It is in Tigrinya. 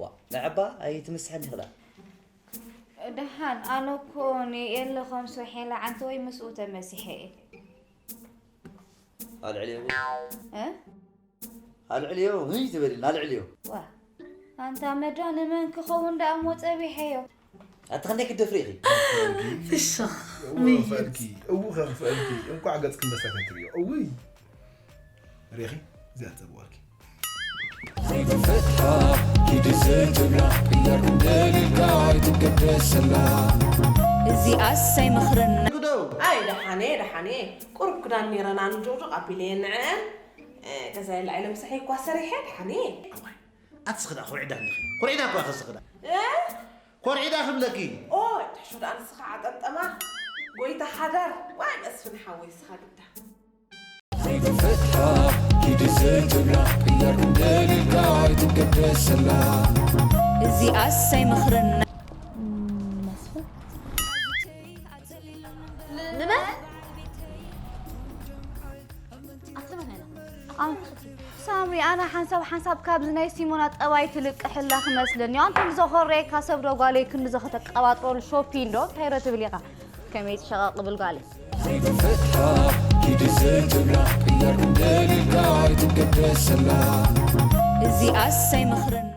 ዋ፣ ንዕባ ኣይትምስሐኒ ክዳ። ደሓን፣ ኣነ እኮ ንኤለ ከም ሶሒላ ዓንተ ወይ ምስኡ ተመሲሐ እየ። ኣልዕልዮ። እ? ኣልዕልዮ፣ ህይ ትበልና፣ ኣልዕልዮ። ዋ፣ ኣንታ መዳ ንመን ክኸውን ደኣ እሞ ጸቢሐዮ? ኣቲ ክንደይ ክትደፍሪ ኢኺ? ፍሽኽ፣ እዎ ምይት። ክፍአልኪ፣ እዎ ከክፍአልኪ፣ እንኳዕ ገጽ ክመሳተት ሪኦ። እውይ። ሪኺ፣ እዚኣ ትጸብዋልኪ። ዘይትፈትሓ ኪዲ ዘይትብላ፣ ቅያርኩም ደሊልካ ኣይትገደሰላ። እዚኣስ ኣይመኽርና። ግደው። ኣይ፣ ደሓነ፣ ደሓነ። ቁሩብ ክዳን ነይረና ንጆጆ ኣቢለየን ንዐን። እ፣ ገዛ የለ ኣይለ ምሳሐ ይኳ ሰሪሐ፣ ደሓነ። ኣዋይ፣ ኣትስኽዳ፣ ኮርዒዳ እንዲኺ። ኮርዒዳ እኳ ከስኽዳ። እ? ኮርዒዳ ክብለኪ። ኦይ፣ ትሕሾ ደኣ ንስኻ ዓጠምጠማ። ጎይታ ሓዳር። ዋይ፣ መስፍን ሓወይ፣ ንስኻ ግዳ። ዘይትፈትሓ ኪዲ ዘይትብላ፣ ቅያርኩም ደሊልካ ኣይትገደሰላ። እዚኣስ ኣይመኽርና። መስፍን? ንመን? ኣንተ መን? ኣንተ ሳምሪ፣ ኣነ ሓንሳብ ሓንሳብ ካብዚ ናይ ሲሞና ጠባይ ትልቅሕላ ክመስለኒ። ኣንተ ንዘኾረየካ ሰብ ዶ ጓለይ ክንዲ ዘኸተቀባጥረሉ ሾፒን ዶ እንታይ ዶ ትብል ኢኻ? ከመይ ትሸቐቕ ብል ጓለይ? ዘይትፈትሓ ኪዲ ዘይትብላ፣ ቅያርኩም ደሊልካ ኣይትገደሰላ። እዚኣስ ኣይመኽርን።